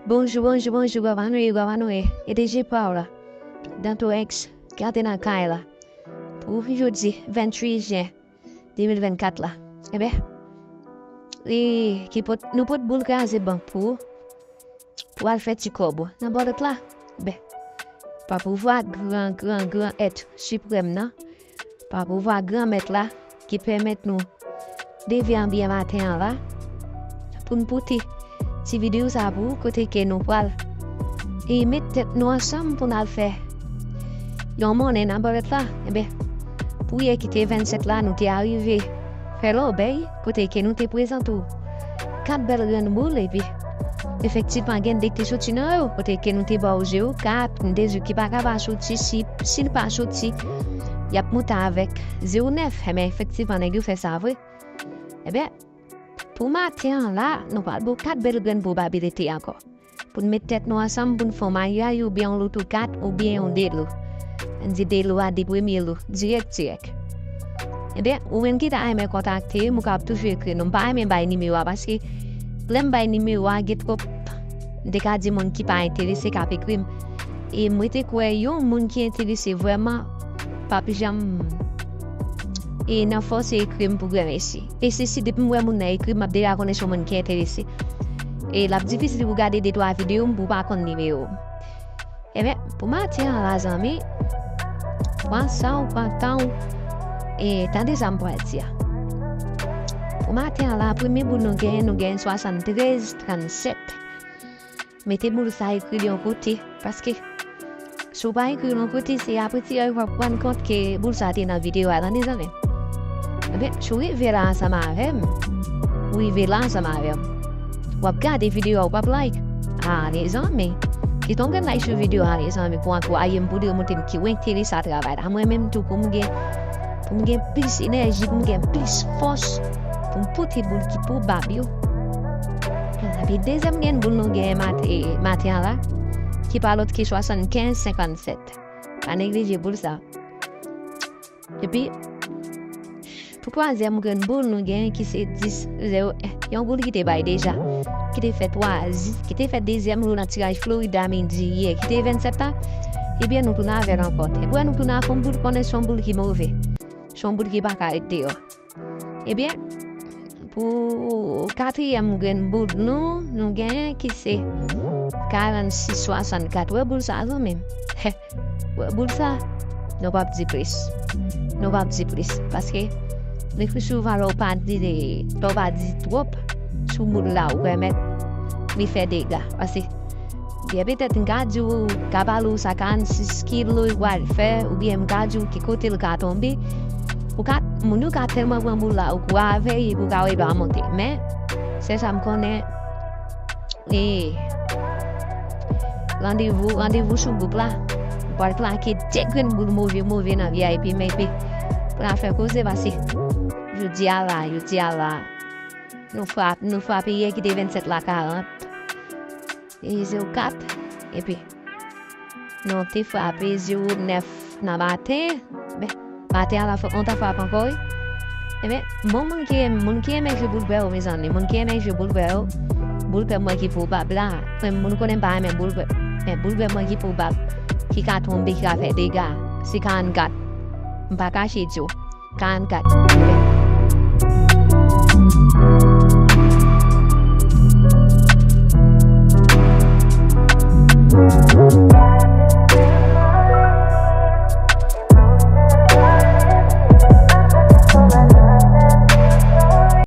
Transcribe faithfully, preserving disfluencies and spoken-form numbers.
Bonjou, bonjou, bonjou, kòman nou ye, kòman nou ye? E te je pa w la. Dantorex, gade nan kay la. Pou jodi, venntwit jen de mil vennkat la. Enben, e, ki pot, nou pot boul kraze bank pou ou. Pou al fè ti kòb ou. Nan bòlèt la. Enben, pa pouvwa gran, gran, gran èt siprèm nan. Pa pouvwa Granmèt la ki pèmèt nou devyanbyen maten an la pou n pote ti videyo sa pou ou kote ke nou pral e met tèt nou ansanm pou n al fè yon monnen nan bòlèt la. Enben, pou yè ki te vennsèt la, nou te arive fè lòbèy kote ke nou te prezante w kat bèl grenn boul epi efektivman gen de ki te soti nan yo kote ke nou te ba w zewo kat, nou te di w ki pa ka pa soti si, si l pa soti, y ap moute avèk zewo nèf. Enben, efektivman, nèg yo fè sa vre. Enben, pou maten an la, nou pral ba w kat bèl grenn pwobabilite ankò. Pou n met tèt nou ansanm pou n fè yon maryaj oubyen yon loto kat oubyen yon de lo. N di de lo a, de premye lo, dirèk, dirèk. Enben, ou menm ki ta renmen kontakte m, ou kapab toujou ekri nou. M pa renmen bay nimewo a paske lè m bay nimewo a, gen twòp, m te ka di moun ki pa enterese k ap ekri m. E mwen te kwè yon moun ki enterese vrèman p ap janm e nan fòse ekri m pou granmèsi. E se si depi m wè moun nan ekri m, m ap deja konnen se yon moun ki enterese. E l ap difisil pou gade de twa videyo m pou w pa konn nimewo m. Enben, pou maten an la, zanmi, pran san w, pran tan w, e tande sa m pral di a. Pou maten an la, premye boul nou genyen, nou genyen swasanntrèz trannsèt. Mete boul sa, ekri l yon kote, paske si w pa ekri l yon kote, se apre tiraj w ap rann kont ke boul sa te nan videyo a, tande, zanmi. Enben, si w rive la ansanm avè m, ou rive la ansanm avè m, w ap gade videyo a, ou p ap like. A, lezanmi, kite yon grenn like sou videyo a, lezanmi, pou ankouraje m, pou demontre m ke w enterese a travay la. Mwen menm tou, pou m gen, pou m gen plis enèji, pou m gen plis fòs, pou m pote boul ki pwobab yo. Epi dezyèm grenn boul nou genyen mat-, e, maten an la, ki pa lòt ke swasannkenz senkannsèt. Pa neglije boul sa. Epi, pou twazyèm grenn boul nou genyen ki se dis zewo en. Yon boul ki te bay deja, ki te fè twa, ki te fè dezyèm lo nan tiraj Florida midi yè, ki te vennsèt la. Ebyen, nou tounen avè l ankò. Epi nou tounen ak yon boul, konnen se yon boul ki move. Se yon boul ki pa ka ret deyò. Ebyen, pou katriyèm grenn boul nou, nou genyen ki se karannsis swasannkat. Wè boul sa, zanmi m. Wè boul sa, nou p ap di plis. Nou p ap di plis. Paske, le pli souvan, lè w pa di, lè w pa di twòp sou boul la, ou pèmèt li fè dega. Paske, Byen, petèt m ka di w, ka pale w sa karannsis kilo l pral fè, oubyen m ka di w ki kote l ka tonbe. Ou ka, moun yo ka tèlman pran boul la o kouvèy, epi w ka wè l pa monte. Men, sèl sa m konnen, e, randevou, randevou sou gwoup la. M pral plake de grenn boul move, move nan V I P, men epi, pou n al fè koze, paske jodi a la, jodi a la, nou frap-, nou frape yè ki te vennsèt la karant. E zewo kat, epi nou te frape zewo nèf nan maten. Ben, maten a la fòk nou ta frape ankò, wi. Enben, bon, moun ki, moun ki renmen jwe boul pè yo, mezanmi, moun ki renmen jwe boul pè yo, boul pè mwen ki pwobab la. Mwen, moun konnen m pa renmen boul pè, men boul pè mwen ki pwobab, ki ka tonbe, ki ka fè dega, se karannkat. M pa kache di w. Karannkat.